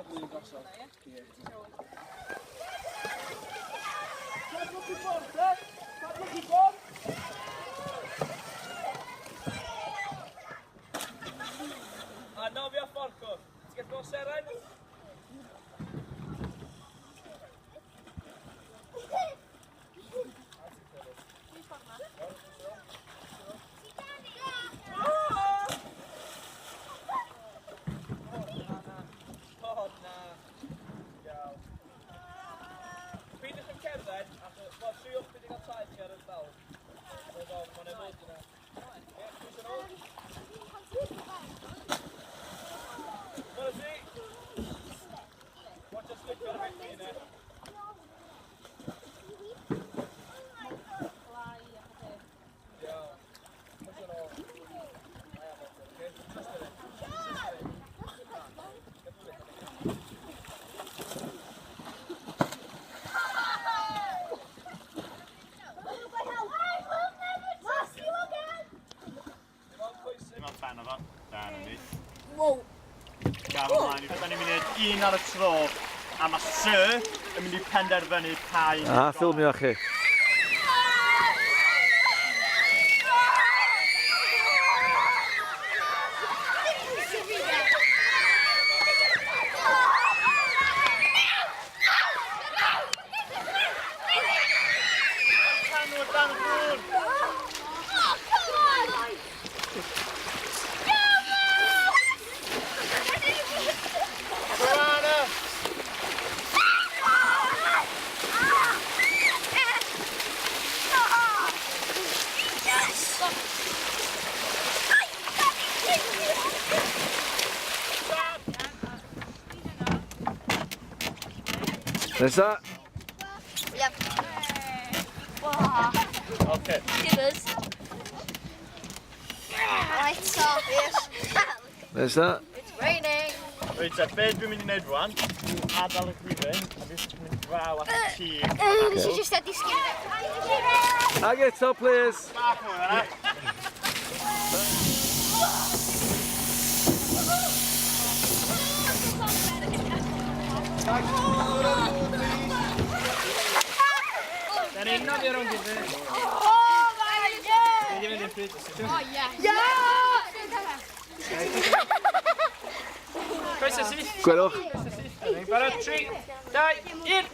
blwyddyn drosodd. Ie. Cadwch i ffwrdd, te! Cadwch i ffwrdd! A nofio fforcwr. Ti'n gallu gweld seren? O, na. Iawn. Peidiwch yn cerdded, achos wel, triwch peidio cael traed chi ar y dal. Roedd o, mae'n ei fod yna. Ie, pwys yn ôl. Dyna ti. Watch a slip ar y beth yna. Iawn. Pwys yn ôl. I am okay, okay? Just a minute. Just a minute. Dim ond pen o fo. Da, na ni. Wow. Gael ymlaen. Da ni'n mynd i wneud un ar y tro. A mae Sir yn mynd i penderfynu pa un. A, ffilmio chi. Canwr dan y dŵr! Oh, come on! Joanna! Yes! Nesa. Yep. Wow. Okay. Givers. Lights off. Yes. Nesa. It's raining. Reit, te, be dwi'n mynd i wneud rwan, dwi'n adael y gwifyn, a dwi'n jyst mynd draw at y tŷ. Nes i just disgyn. Ag eto, please. Bach mwy fan'na. Da ni'n nofio rownd i fyny. Oh my god! Ni wedi mynd i'r pryd. Oh yeah. Yeah! Croeso syth. Gwelwch. Croeso syth. Ni'n barod. 3, 2, 1.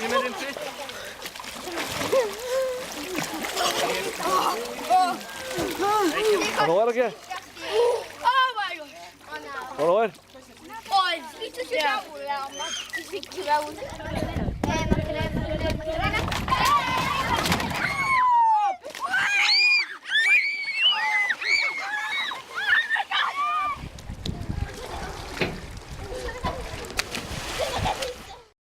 Ni'n mynd i'r pryd. Mae'n oer, oce? Oh my god! Mae'n oer. Oedd. Yeah.